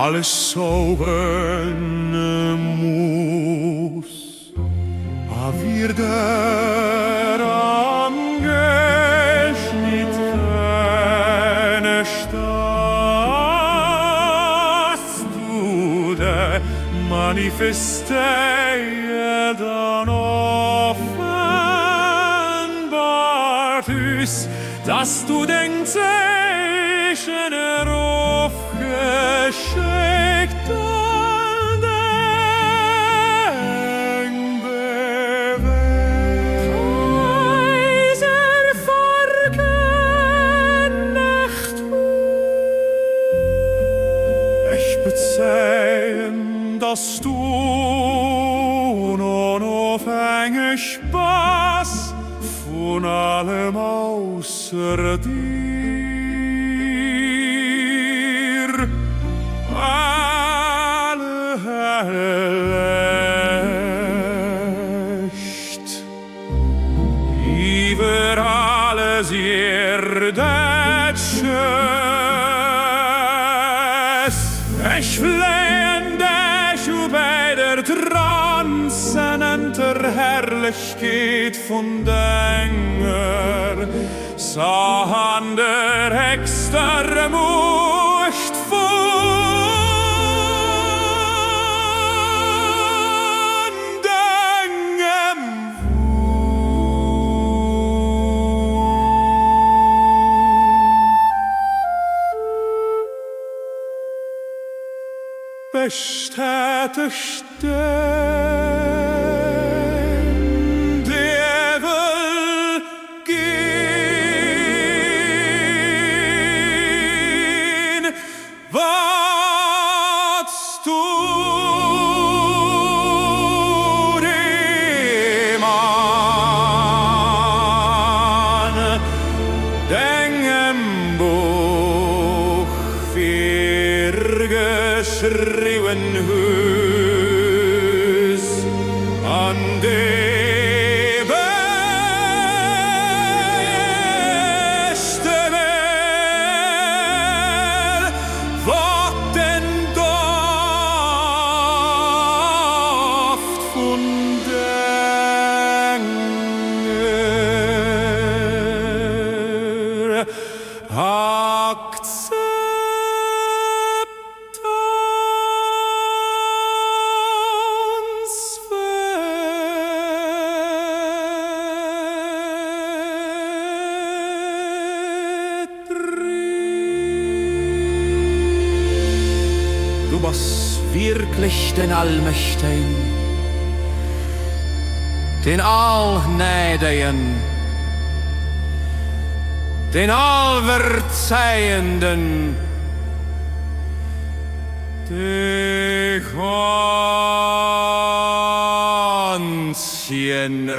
Alles sowen muss. A wir der angeschnittene Stastude manifesteie dann offenbart is, dass du den Zeichen eroffgeschickt an deng Bewegung. Kaiser verkennegt hu. Ech bezéien, dass du onofhängeg bass vun allem ausser dir. Alle Herrlecht iwwer alles Ierdesches. Ech fléien dech u bäi der transzendenter Herrlechkeet vun denger Saach an der héchster Muecht vun dengem Wuert. Bestätegt den Djäwel ginn, wat s du dem an dengem Buch virgeschriwwen hues, an dee beschte Weel, wat den Doft vun denger Akzeptanz betrifft. Du bass wierklech den Allmächtegen, den Allgnädegen, den Allverzäienden, de Ganzjen.